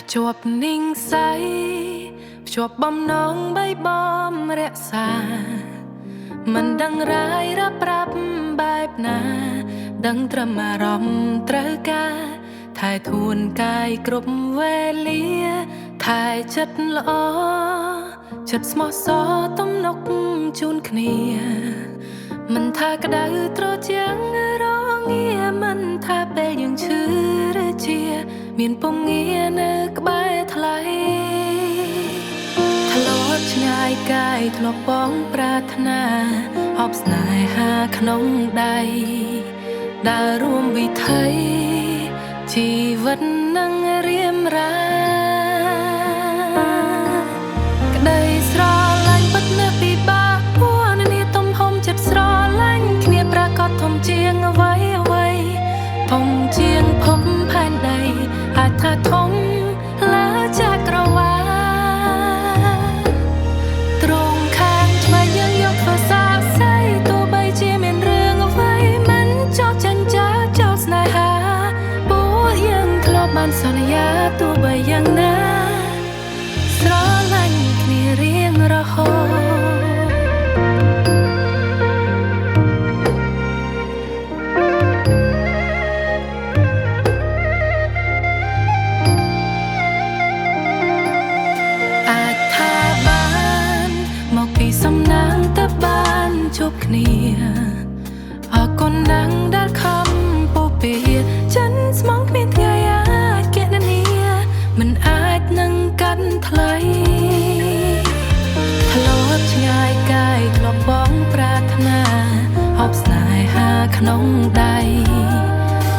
ភ្ជាប់និស្ស័យភ្ជាប់បំណងបីបំរក្សាមិនដឹងរាយរាប់ប្រាប់បែបណា ដឹងត្រឹមអារម្មណ៍ត្រូវការថែធួនកាយគ្រប់វេលាថែចិត្តល្អចិត្តស្មោះសរទំនុកជូនគ្នាមិនថាក្តៅត្រជាំងរងាមិនថាពេលយើងឈឺឬជា មានពំងារនៅក្បែរថ្លៃធ្លាប់ឆ្ងាយកាយធ្លាប់បងប្រាថ្នាអបស្នេហាក្នុងដៃដើររួមវិថីជីវិតនឹងរៀមរាក្តីស្រឡាញ់ពិតនៅពិបាកពណ៌នាទំហំចិត្តស្រឡាញ់គ្នាប្រកាសធំជាងអ្វីអ្វីធំជាងភពផែនដីអាចថាធំលើចក្រវាលត្រង់ខាងឆ្វេងយើងយកធ្វើសាក្សីទោះបីជាមានរឿងអ្វីមិនចោលចាញ់ចាចោលស្នេហាពួកយើងធ្លាប់បានសន្យាទោះបីយ៉ាងណាស្រឡាញ់គ្នារៀងរហូតអាចថាបានមកពីសំណាងតើបានជួបគ្នាអរគុណណាស់ដែលខំពោពីចិនស្មងគ្មានថ្ងៃអាចគណនាមិនអាចនឹងកាត់ថ្លៃធ្លាប់ឆ្ងាយកាយធ្លាប់បងប្រាថ្នាអបស្នេហាក្នុងដៃ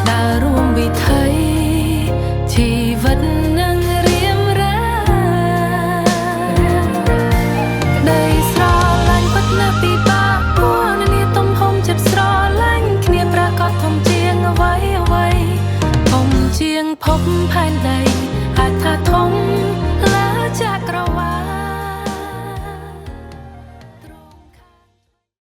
ដើររួមវិថី